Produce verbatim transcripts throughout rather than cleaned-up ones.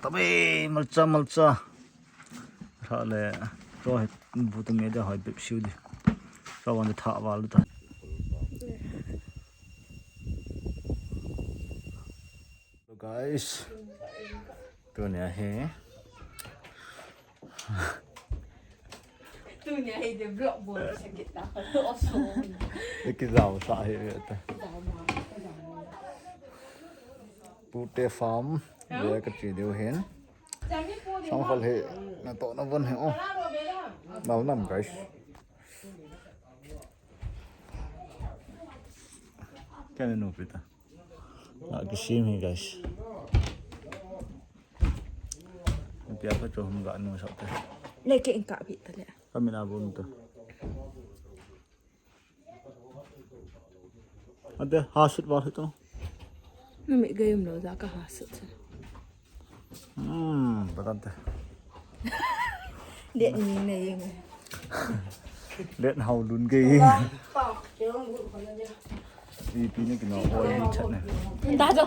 Abe, malcha, malcha. Tha le, to he, bu tu me de hoi bep siu di. Sa wan de tha val ta. Hello guys. Tunia hi. Tunia hi de vlog bol sakit ta. Oso. Iki jao sa hi ta. Pute farm. Ve ka chi deu hin. Sang khol hi na to na von hi o. Nau nam guys. Kya ne no pita. A kisim hi guys. Pia pa cho hum ga no sa te. Le ke in ka pi ta le. Ka mina bun to. Ante, ha sut val hi to. Na mi gayum lo ja ka ha sut. Hmm, patante. Let ni na ying. Let hau lun gay. Ipi ni kino oi chat na. Da jo.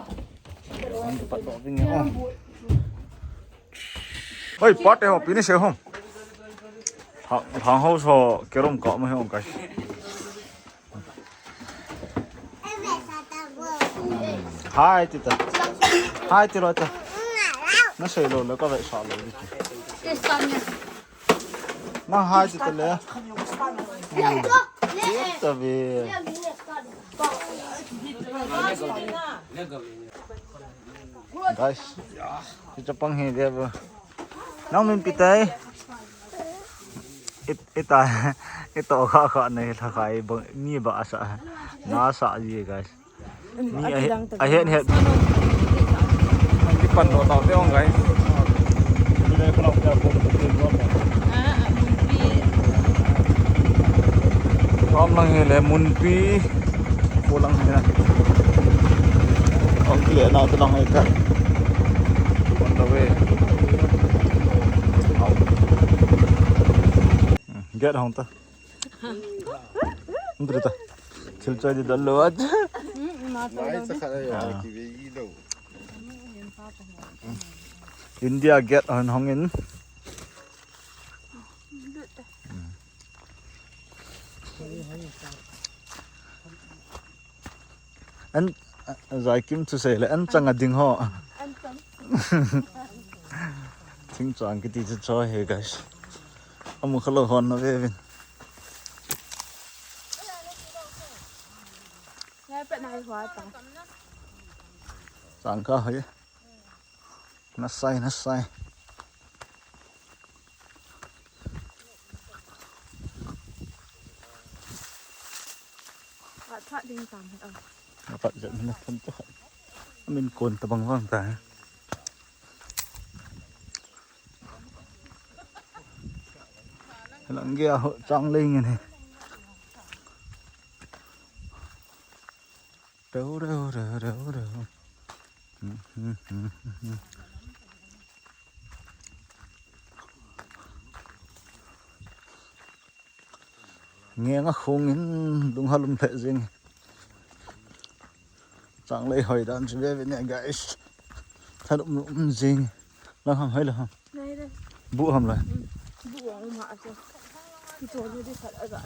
Ang pat to pin ni o. Oi, pate ho, pini se ho. Thang, thang ho so, kerom ka ma ho kai. Hai, tita. Hai, tiro ta. Na sei lo, lo ka ve sa lo di. Na hai, tita le. Tita ve. Guys, si chapang hi dia bo. Nang min pitai. It, ita, ita kha kha nei la khai bang ni ba sa. Na sa ji guys. Ni a het het. Ti pan do ta te ong guys. Kam lang hi le mun pi. Ko lang hi na. Ong kile na to lang hi ka. On the way. Get hong ta. Ndri ta. Thil choi di dal lo a. Nai sa kha ya ki ve i lo. India Gate hon hong in. An, Zaikim thu sei le an chang a ding ho. An chang. Thing chang kiti chu cho he guys. Amu kha lo hon na ve vin. Ngai pet nai hua ta. Chang kha hoi. Na sai, na sai. Pat phat ding tam he, oh. Na pat jat na thum to. Min kon ta bang bang ta. Lang gya ho chang lei ngen he. Rau, rau, rau, rau, rau. Nge nga khung in lung halum phe jing. Chang lei hoi dan chu ve ve ne guys. Thalum lum jing. Lang ham hoi la ham. Nai de. Bu ham la. Bu ang ma a chu. Ki to ni di khat a ga.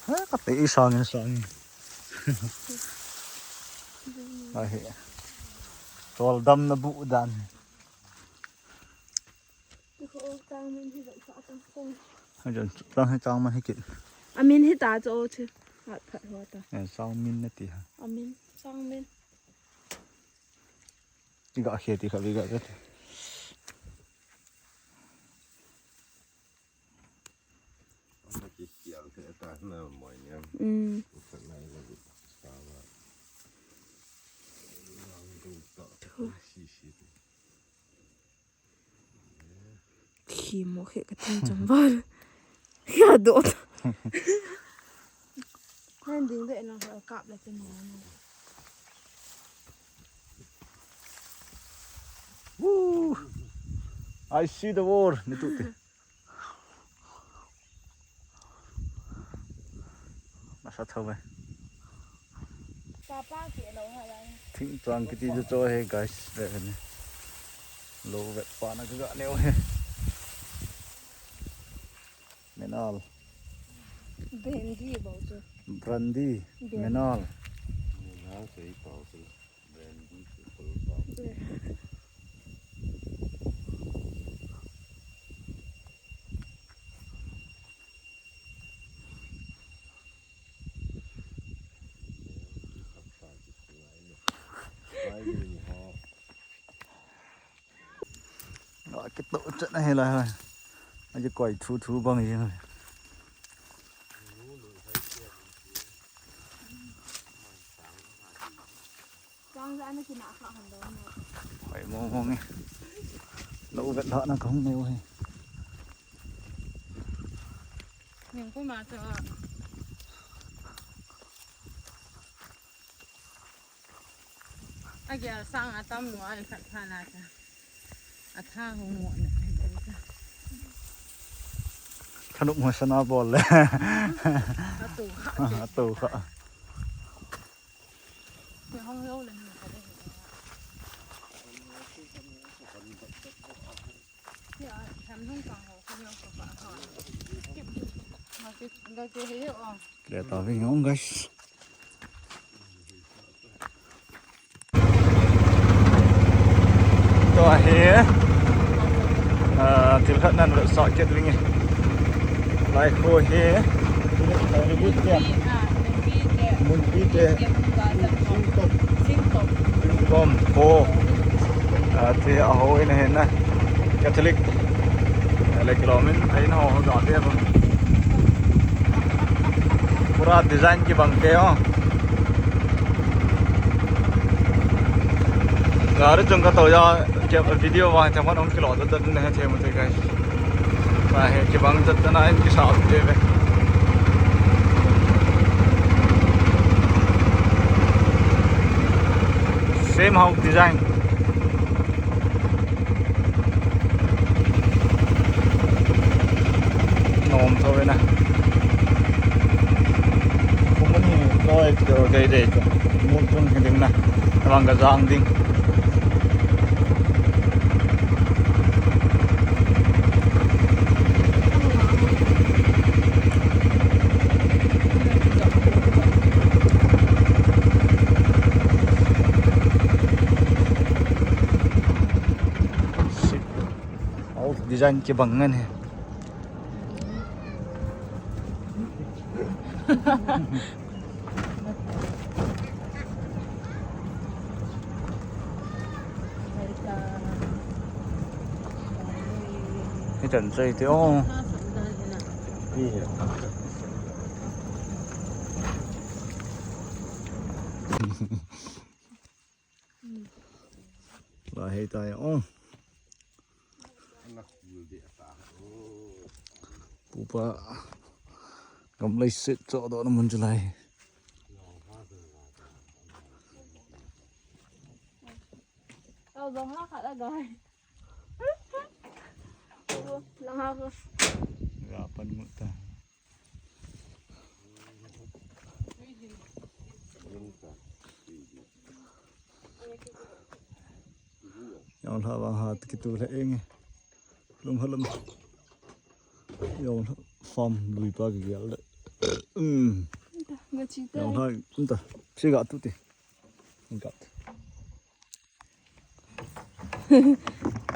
Ha, ka pe i sang in sang in. Ahi. Tol dam na bu dan. Amin hita cho che. At phat ho ta. Eh, Changmin na ti ha. Amin, Changmin. Iga kheti kha, iga kheti. Mm. Khi mo khe ka ting chang val. Kya do. Nan ding de na kap la tin na. Woo! I see the war. Ni tu te. Nasa thou ve. Papa ke lo ha la. Thingchang kiti chu chu ahi guys. Ve ve ni. Lou vet pa na ka ga neo hi. Menal. Brandy bol chu. Brandy. Brandy. Menal. Menal chu i pau chu. Brandy chu pau chu. Kitoh chet ahi lai hoi. Akikoi thu thu bang jeng hoi. Hoi mong mong e. Lou vet lhah na kahung neo hi. Ning pu ma chu. Agel sang atam nu a khat khat na cha. Atha hung mo na. Thanop mo sana bol le. Atu kha. Atu kha. Ke hong lo le ni kha le. Ke a tham hung kang ho ko yo ko pa ha. Ke ma ke ga ke he o. Kile ta ving ong, guys. Tua hi, ah, thil khat nan vetsah kit ving e. Lai khu hi, Munpi te. Munpi te. Singtom. Singtom. Ko. Ah, ti a ho in ahi na. Catholic. Ele kilom in, ahin ho ho ga te bang. Pura design kibang te o. Gari chung ka to ja, video vang te man ong kilo ta ta ne he the mo te guys. Ba he kibang ta ta na in kisa te ve. Same house design. Nom tho ve na. Kumun hi toi kei dei to. Mun thun hi ding na. Vang ka jang ding. House design kibang ngan hi. Hi chan chai ti o. Hi. Lai hei tai o. Pupa gam lei set cho do na mun chu lai. Tao dong ha khat a gai. Lang ha ko. Ga pan mu ta. Yong lha vang ha kitu le eng. Lum ha lum. Yong lha farm lui pa ki gel le. Um. Nga chi ta. Yong lha um ta. Si ga tu ti. Ga.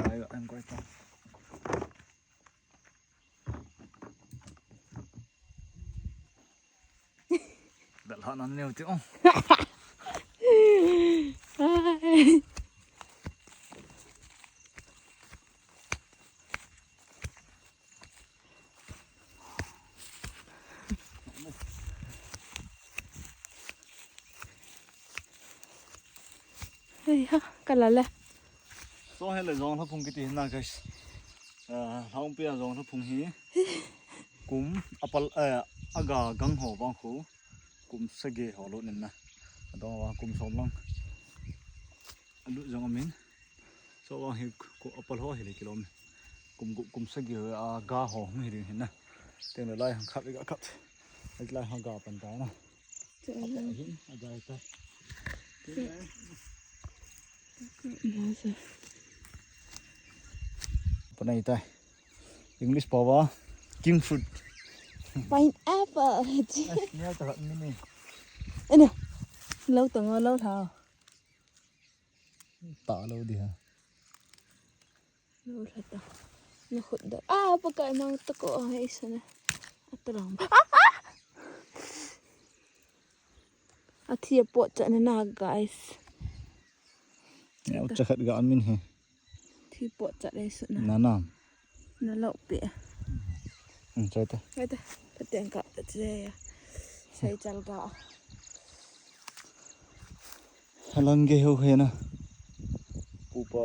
Ai ga em koi ta. Dal han an neo ti o. Ei ha, ka la le. So he le jong lha phung kiti na guys. Ah, Lhangpi a jong lha phung hi. Kum apal, eh, aga gang ho vang khu. Kum sagi ho lo nin na. Adong vang kum som lang. Alut jong amin. So vang hi khu apal ho hi le kilom. Kum gu-, kum sagi ho aga ho hung hi ding hin na. Teng le lai hang khat ga khat. Ai lai hang ga pan ta na. Chu. Apa hin aga ta. Chu. Panai tai. English paova king fruit. Pineapple. Ai, nia ka rat ni ni. Ene. Lo tang lo tha. Ta lo di ha. Lo tha ta. Na khut da. Ah, pakai mang ta ko ai sana. Atarang. Ah, ah! Athi a pot cha na na, guys. Ya, ucha khat ga min he. Thi pot cha le su na. Na na. Na lo pe. Hmm, chai ta. Chai ta. Pateng ka ta che. Sai chal ga. Halang ge ho he na. Pupa.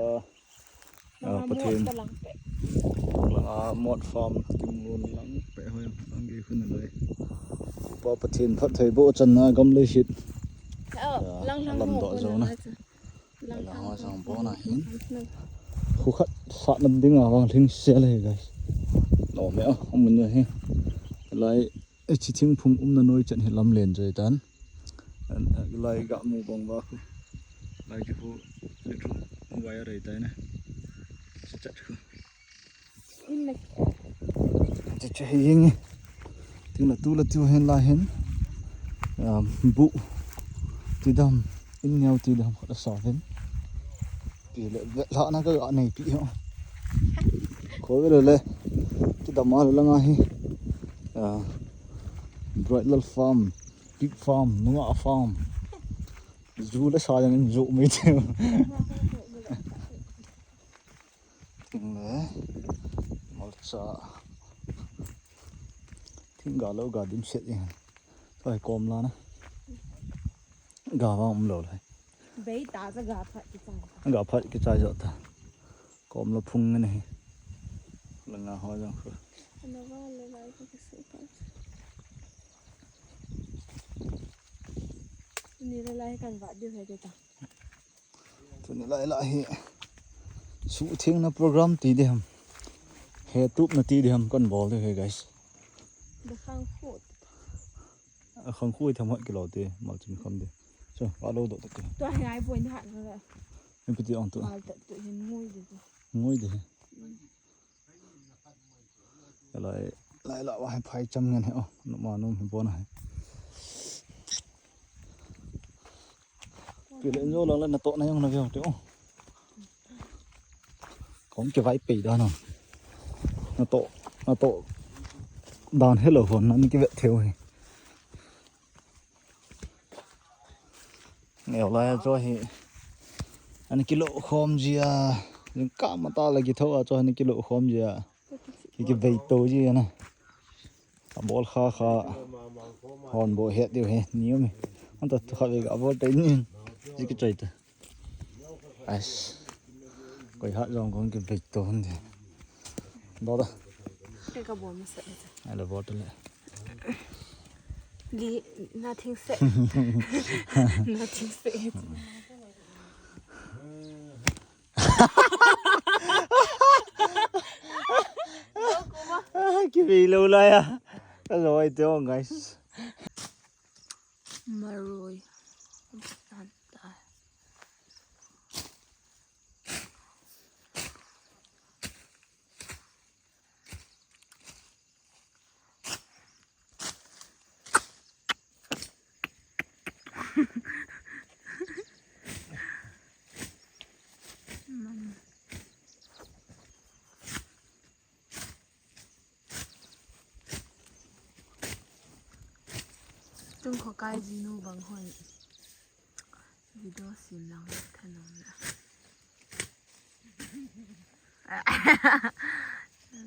Ah, Pathen. Langa Mot Farm, Kimlun lang pe hoi lang ge khun lai. Pupa Pathen phattheiboh channa gam le hit. Oh, ah, lang lang lam ho doh jo na. Lang lang ho sang bo na hin. Khu khat sat na ding a vang hling sel e, guys. No me a, amun yo he. Lai, e chi thingphung umna noi chan hi lam len joi tan. An, a, lai ga mu bang ba khu. Lai ki khu, ni thu, mu ba ya rai tai na. Sa chat khu. Ti che hi ying. Ting la tu la tu hen la hen. Um, bu. Ti dam. In neo ti dam khat sa hen. Ti le, ve la na ka ga nei pi ho. Ko ve le le. Ti dam ma la nga hi. Ah, Bright Lal Farm, Pig Farm, Nunga Farm. Zu le sa yang in zu mai te. Ting le. Malcha. Ting ga lo ga dim set in. Sai kom la na. Ga va um lo le. Bei ta cha ga phat ki chai. Ga phat ki chai jo ta. Kom la phung ne. La nga ho jong khu. Ana va le lai ki su pa. Ni la lai kan va diu he ta. Tuni lai lai hi. Suhthengna program ti diham. Hetupna ti diham kan bol diu he, guys. Da khang khu. A khang khu tham hat kilo te, mal chim kham de. So, alo do te. Tua hi ai boina hat na. Ni piti ong tu. Mal ta tu hin ngui de tu. Ngui de. Lai, lai la wa hai phai cham ngan he o. Nu ma nu mi bon hai. Pi le nyo lang le na to na yong na veo te o. Kong ke vai pei da na. Na to, na to. Dan hello hon na ni ke vet theo he. Neo lai cho hi. Ani kilo khom jia. Jing ka ma ta la ki tho a cho ani kilo khom jia. Ki ki vei to jia na. A bol kha kha. Hon bo het diu he. Ni um. An ta tu kha ve ga bol tai ni. Ji ki chai ta. Ais. Koi hat jong kong ki vei to hon de. Do da. Te ka bol ma sa. Ai la bol to le. Li, nothing said. Nothing said. Ki vei lo la ya. Ka lo ai te ong, guys. Maroi. Tung kho kai jinu bang hoi. Video sim lang thanom la.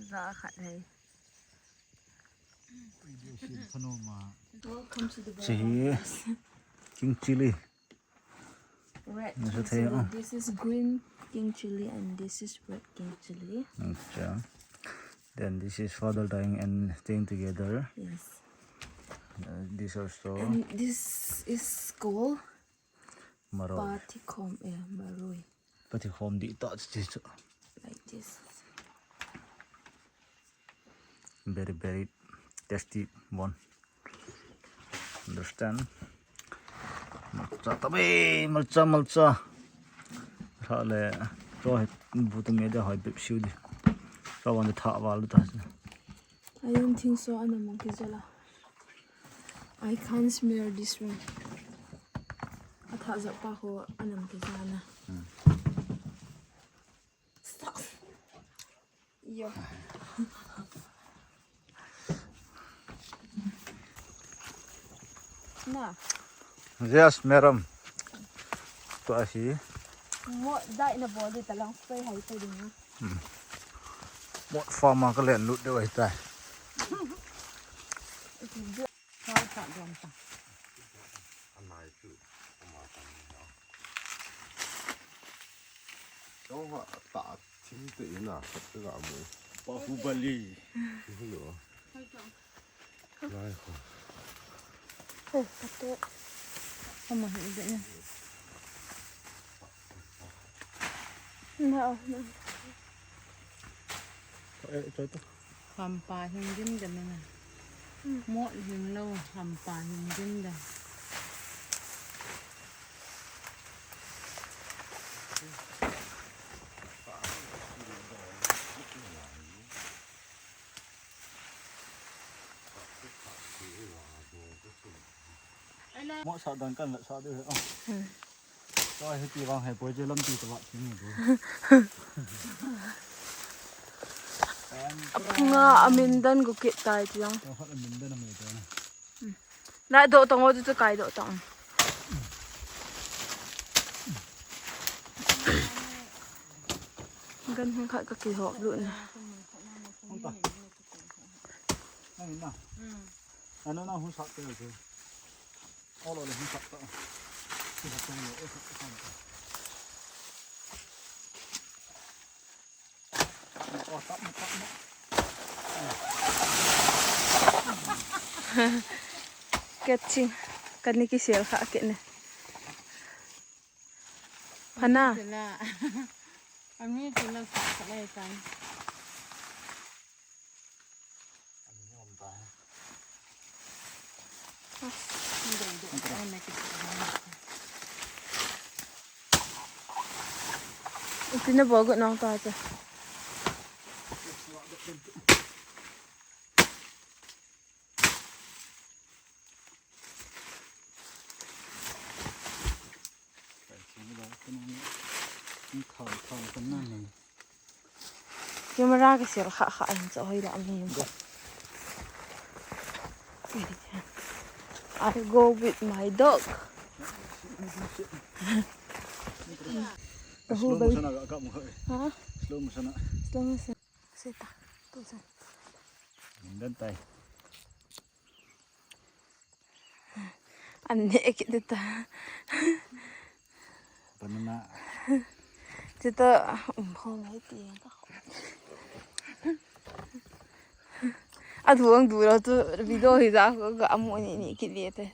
Za khat hai. Video sim thanom ma. Welcome to the Chi hi King Chilli. Red King Chilli. This is green King Chilli and this is red King Chilli. Acha. Then this is father dying and staying together. Yes. Uh, this also. And this is called Maroi. Patikhom, yeah, maroi. Patikhom di ta chi chu. Like this. Very, very tasty one. Understand? Malcha ta be, malcha, malcha. Tha le, to he, bu tu me de hoi bep siu di. Ka wan de tha val ta. I don't think so, ana mong ki jala. I can't smell this one. A tha ja pa ho ana mong ki jala. Hmm. Stop. Yo. Na. Yes, madam. Tua hi. Mo dai na bol di talang spray hai tu ding na. Hmm. Mo farm a ka len lut de wai tai. Hal sa dong ta. Anai chu. Ama ta ni na. Dong ha ta. Thim te ina khat ka ga mu. Bahubali. Hi lo. Lai kho. Eh, kate. Ama hi de. Na, na. Eh, ito, ito. Hampa hing dim dim na. Hmm. Mo hing lo, hampa hing dim dim. Mo sa dan kan la sa de. Hmm. Tua hi ti vang hai poi je lampi ka va thim ni du. Aphunga amin dan gu kit tai ti jong. Tua khat amin dan amai ta na. Hmm. Lai do tong o chu kai do tong. Gan hing khat ka kihop lut na. Hong ta. Nang in na. Hmm. Ano na hung sak te ke. Olo le hung sak ta. Hung sak ta le, eh, sak ta. Oh, tap mo, tap mo. Catching. Kani kisel kha kit ne. Phana. Sila. Ami sila sa sa lai tan. Iti na bogot nong ta cha. Camera ka sel kha kha hin cha hoi la mi. I go with my dog. Slow motion a ka mu. Ha? Slow motion a. Slow motion. Seta. Tu sa. Mindan tai. An ne kit ta. Banana. Chuta um ho ngai ti ka. A duang du lo tu video hi ja ko ga amu ni ni kit le te.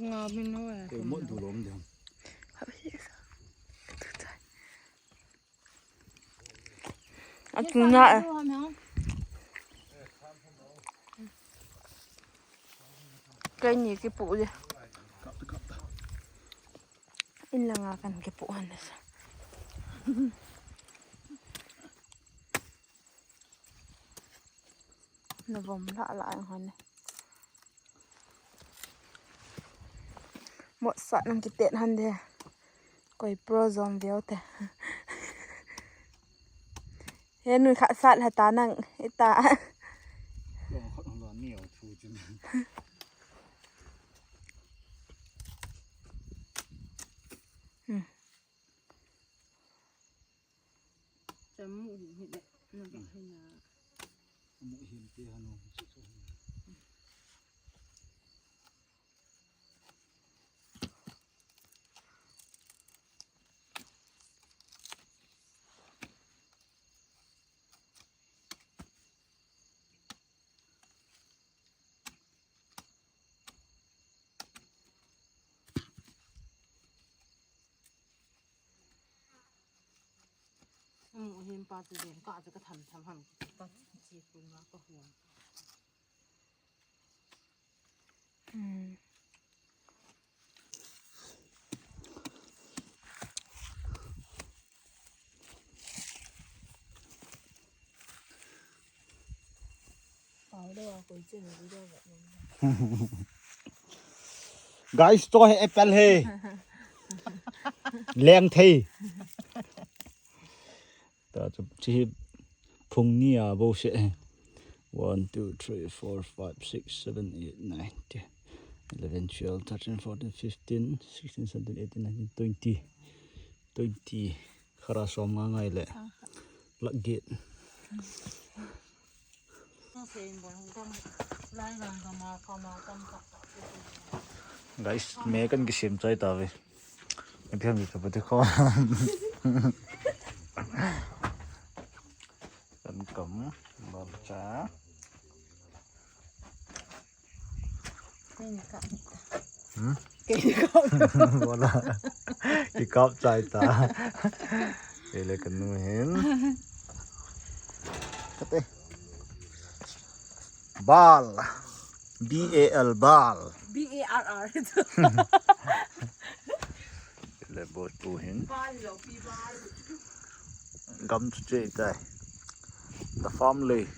Nga min no. Ko mo du lo mi. Atuna. Keini kipu de. In langa kan kipu han de. Na vom la la han de. Mo sa nang kitet han de. Koi pro zom veo te. He nun kha sat ha ta nang ita. Lo khat hong lo ni o thu chin. Hmm. Chamu hi hi le na ba hi na. Mu hi te hanu. Amu hin pa chu den ka chu ka tham tham ham ka chi kun ma ka huam. Hmm. Guys, to he apple he. Leng thei. Ta chu chi phung ni a bo se. One, two, three, four, five, six, seven, eight, nine, ten, eleven, twelve, thirteen, fourteen, fifteen, sixteen, seventeen, eighteen, nineteen, twenty. Twenty. Khara som nga ngai le. Lak get. Guys, me kan kisem chai ta ve. Kan kisem ta pati ko. Kan kam bal cha. Hmm? Wala. Ikap chai ta. Ele kanu hin. Kate. Bal. B A L, bal. B A R R. Le bot tu hin. Gam chu che tai. The family.